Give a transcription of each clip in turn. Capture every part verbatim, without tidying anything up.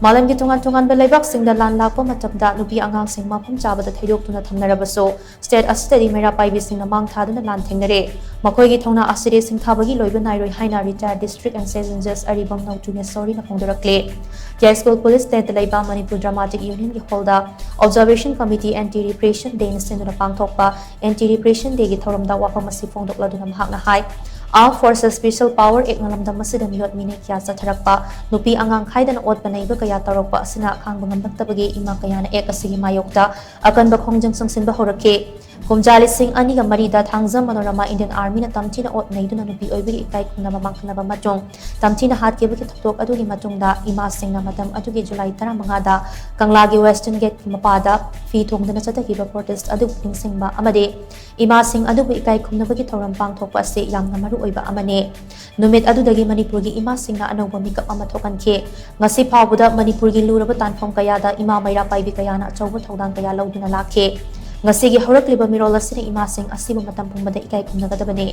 ꯃꯥꯂꯦꯝꯒꯤ ꯇꯣꯉꯥꯟ ꯇꯣꯉꯥꯟꯕ ꯂꯩꯕꯥꯛꯁꯤꯡꯗ ꯂꯥꯟ ꯂꯥꯛꯄ ꯃꯇꯝꯗ ꯅꯨꯄꯤ ꯑꯉꯥꯡꯁꯤꯡ ꯃꯐꯝ ꯆꯥꯕꯗ ꯊꯩꯗꯣꯛꯇꯨꯅ ꯊꯝꯅꯔꯕꯁꯨ, ꯁ꯭ꯇꯦꯠ ꯑꯁꯤꯗꯗꯤ ꯃꯩꯔꯥ ꯄꯥꯏꯕꯤꯁꯤꯡꯅ ꯃꯥꯡ ꯊꯥꯗꯨꯅ ꯂꯥꯟ ꯊꯦꯡꯅꯔꯦ꯫ ꯃꯈꯣꯏꯒꯤ ꯊꯧꯅꯥ ꯑꯁꯤꯗꯤ ꯁꯤꯡꯊꯥꯕꯒꯤ ꯂꯣꯏꯕ ꯅꯥꯏꯔꯣꯏ ꯍꯥꯏꯅ ꯔꯤꯇꯥꯌꯔ ꯗꯤꯁꯇ꯭ꯔꯤꯛ ꯑꯦꯟ ꯁꯦꯁꯟ ꯖꯖ ꯑꯔꯤꯕꯝ ꯅꯧꯇꯨ ꯃꯦꯁꯣꯔꯤꯅ ꯐꯣꯡꯗꯣꯔꯛꯂꯦ꯫ ꯌꯥꯏꯁ꯭ꯀꯨꯜ ꯄꯨꯂꯤꯁ ꯁ꯭ꯇꯦꯠꯇ ꯂꯩꯕ ꯃꯅꯤꯄꯨꯔ ꯗ꯭ꯔꯃꯥꯇꯤꯛ ꯌꯨꯅꯤꯌꯟꯒꯤ ꯍꯣꯜꯗ Observation Committee Anti Repression Day ꯅ ꯁꯤꯟꯗꯨꯅ ꯄꯥꯡꯊꯣꯛꯄ Anti Repression Day ꯒꯤ ꯊꯧꯔꯝꯗ ꯋꯥꯐꯝ ꯑꯁꯤ ꯐꯣꯡꯗꯣꯛꯂꯗꯨꯅ ꯃꯍꯥꯛꯅ ꯍꯥꯏ, Armed Forces Special Power Act ꯅ ꯂꯝꯗꯝ ꯑꯁꯤꯗ ꯃꯤꯑꯣꯠ ꯃꯤꯅꯩ ꯀꯌꯥ ꯆꯠꯊꯔꯛꯄ, ꯅꯨꯄꯤ ꯑꯉꯥꯡ ꯈꯥꯏꯗꯅ ꯑꯣꯠꯄ ꯅꯩꯕ ꯀꯌꯥ ꯇꯧꯔꯛꯄ ꯑꯁꯤꯅ ꯈꯥꯡꯕ ꯉꯝꯂꯛꯇꯕꯒꯤ ꯏꯃꯥ ꯀꯌꯥꯅ ꯑꯦꯛ ꯑꯁꯤꯒꯤ ꯃꯥꯌꯣꯛꯇ ꯑꯀꯟꯕ ꯈꯣꯡꯖꯪ ꯆꯪꯁꯤꯟꯕ ꯍꯧꯔꯛꯈꯤ꯫ ꯀꯨꯝꯖꯥ ꯂꯤꯁꯤꯡ ꯑꯅꯤꯒ ꯃꯔꯤꯗ ꯊꯥꯡꯖꯝ ꯃꯅꯣꯔꯃꯥ Indian Army ꯅ ꯇꯝꯊꯤꯅ ꯑꯣꯠ ꯅꯩꯗꯨꯅ ꯅꯨꯄꯤ ꯑꯣꯏꯕꯒꯤ ꯏꯀꯥꯏ ꯈꯨꯝꯅꯕ ꯃꯥꯡꯍꯟꯅꯕ ꯑꯃꯁꯨꯡ ꯇꯝꯊꯤꯅ ꯍꯥꯠꯈꯤꯕꯒꯤ ꯊꯧꯗꯣꯛ ꯑꯗꯨꯒꯤ ꯃꯇꯨꯡꯗ ꯏꯃꯥꯁꯤꯡꯅ ꯃꯇꯝ ꯑꯗꯨꯒꯤ ꯖꯨꯂꯥꯏ ꯇꯔꯥꯃꯉꯥꯗ ꯀꯪꯂꯥꯒꯤ Western Gate ꯀꯤ ꯃꯄꯥꯗ ꯐꯤ ꯊꯣꯡꯗꯨꯅ ꯆꯠꯊꯈꯤꯕ protest ꯑꯗꯨꯕꯨ ꯅꯤꯡꯁꯤꯡꯕ ꯑꯃꯗꯤ ꯏꯃꯥꯁꯤꯡ ꯑꯗꯨꯕꯨ ꯏꯀꯥꯏ ꯈꯨꯝꯅꯕꯒꯤ ꯊꯧꯔꯝ ꯄꯥꯡꯊꯣꯛꯄ ꯑꯁꯤ ꯌꯥꯝꯅ ꯃꯔꯨ ꯑꯣꯏꯕ ꯑꯃꯅꯤ꯫ ꯅꯨꯃꯤꯠ ꯑꯗꯨꯗꯒꯤ ꯃꯅꯤꯄꯨꯔꯒꯤ ꯏꯃꯥꯁꯤꯡꯅ ꯑꯅꯧꯕ ꯃꯤꯀꯞ ꯑꯃ ꯊꯣꯛꯍꯟꯈꯤ꯫ ꯉꯁꯤ ꯐꯥꯎꯕꯗ ꯃꯅꯤꯄꯨꯔꯒꯤ ꯂꯨꯔꯕ ꯇꯥꯟꯐꯝ ꯀꯌꯥꯗ ꯏꯃꯥ ꯃꯩꯔꯥ ꯄꯥꯏꯕꯤ ꯀꯌꯥꯅ ꯑꯆꯧꯕ ꯊꯧꯗꯥꯡ ꯀꯌꯥ ꯂꯧꯗꯨꯅ ꯂꯥꯛꯈꯤ꯫ ꯉꯁꯤꯒꯤ ꯍꯧꯔꯛꯂꯤꯕ ꯃꯤꯔꯣꯜ ꯑꯁꯤꯅ ꯏꯃꯥꯁꯤꯡ ꯑꯁꯤꯕꯨ ꯃꯇꯝ ꯄꯨꯝꯕꯗ ꯏꯀꯥꯏ ꯈꯨꯝꯅꯒꯗꯕꯅꯤ꯫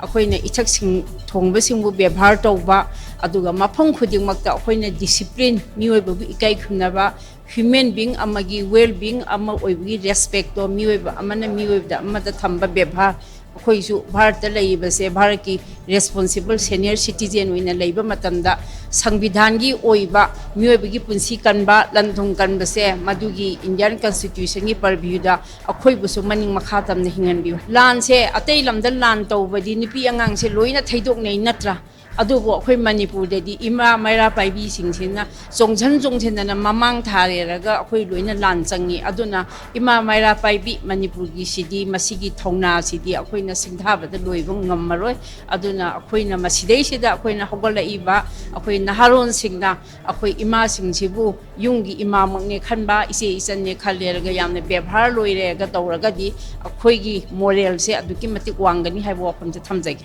ꯑꯩꯈꯣꯏꯅ ꯏꯊꯛꯁꯤꯡ ꯊꯣꯡꯕꯁꯤꯡꯕꯨ ꯕꯦꯕꯥꯔ ꯇꯧꯕ, ꯑꯗꯨꯒ ꯃꯐꯝ ꯈꯨꯗꯤꯡꯃꯛꯇ ꯑꯩꯈꯣꯏꯅ discipline, ꯃꯤꯑꯣꯏꯕꯕꯨ ꯏꯀꯥꯏ ꯈꯨꯝꯅꯕ, human being ꯑꯃꯒꯤ well being ꯑꯃ ꯑꯣꯏꯕꯒꯤ respect ꯇꯣ, ꯃꯤꯑꯣꯏꯕ ꯑꯃꯅ ꯃꯤꯑꯣꯏꯕꯗ ꯑꯃꯗ ꯊꯝꯕ ꯕꯦꯕꯥꯔ, ꯑꯩꯈꯣꯏꯁꯨ ꯚꯥꯔꯠꯇ ꯂꯩꯔꯤꯕꯁꯦ, ꯚꯥꯔꯠꯀꯤ responsible senior citizen ꯑꯣꯏꯅ ꯂꯩꯕ ꯃꯇꯝꯗ, ꯁꯪꯕꯤꯙꯥꯟꯒꯤ ꯑꯣꯏꯕ ꯃꯤꯑꯣꯏꯕꯒꯤ ꯄꯨꯟꯁꯤ ꯀꯟꯕ, ꯂꯟ ꯊꯨꯝ ꯀꯟꯕꯁꯦ, ꯃꯗꯨꯒꯤ Indian Constitution ꯒꯤ purview ꯗ ꯑꯩꯈꯣꯏꯕꯨꯁꯨ ꯃꯅꯤꯡ ꯃꯈꯥ ꯇꯝꯅ ꯍꯤꯡꯍꯟꯕꯤꯌꯨ꯫ ꯂꯥꯟꯁꯦ, ꯑꯇꯩ ꯂꯝꯗ ꯂꯥꯟ ꯇꯧꯕꯗꯤ ꯅꯨꯄꯤ ꯑꯉꯥꯡꯁꯦ ꯂꯣꯏꯅ ꯊꯩꯗꯣꯛꯅꯩ ꯅꯠꯇ꯭ꯔꯥ? ꯑꯗꯨꯕꯨ ꯑꯩꯈꯣꯏ ꯃꯅꯤꯄꯨꯔꯗꯗꯤ ꯏꯃꯥ ꯃꯩꯔꯥ ꯄꯥꯏꯕꯤꯁꯤꯡꯁꯤꯅ ꯆꯣꯡꯁꯤꯟ ꯆꯣꯡꯁꯤꯟꯗꯅ ꯃꯃꯥꯡ ꯊꯥꯔꯦꯔꯒ ꯑꯩꯈꯣꯏ ꯂꯣꯏꯅ ꯂꯥꯟ ꯆꯪꯉꯤ꯫ ꯑꯗꯨꯅ ꯏꯃꯥ ꯃꯩꯔꯥ ꯄꯥꯏꯕꯤ ꯃꯅꯤꯄꯨꯔꯒꯤꯁꯤꯗꯤ, ꯃꯁꯤꯒꯤ ꯊꯧꯅꯥꯁꯤꯗꯤ ꯑꯩꯈꯣꯏꯅ ꯁꯤꯡꯊꯥꯕꯗ ꯂꯣꯏꯕ ꯉꯝꯃꯔꯣꯏ꯫ ꯑꯗꯨꯅ ꯑꯩꯈꯣꯏꯅ ꯃꯁꯤꯗꯩꯁꯤꯗ ꯑꯩꯈꯣꯏꯅ ꯍꯧꯒꯠꯂꯛꯏꯕ ꯑꯩꯈꯣꯏ ꯅꯍꯥꯔꯣꯟꯁꯤꯡꯅ ꯑꯩꯈꯣꯏ ꯏꯃꯥꯁꯤꯡꯁꯤꯕꯨ ꯌꯨꯝꯒꯤ ꯏꯃꯥꯃꯛꯅꯦ ꯈꯟꯕ, ꯏꯆꯦ ꯏꯆꯟꯅꯦ ꯈꯜꯂꯦꯔꯒ ꯌꯥꯝꯅ ꯕꯦꯕꯥꯔ ꯂꯣꯏꯔꯦꯔꯒ ꯇꯧꯔꯒꯗꯤ ꯑꯩꯈꯣꯏꯒꯤ morale ꯁꯦ ꯑꯗꯨꯛꯀꯤ ꯃꯇꯤꯛ ꯋꯥꯡꯒꯅꯤ ꯍꯥꯏꯕ ꯋꯥꯐꯝꯁꯦ ꯊꯝꯖꯒꯦ꯫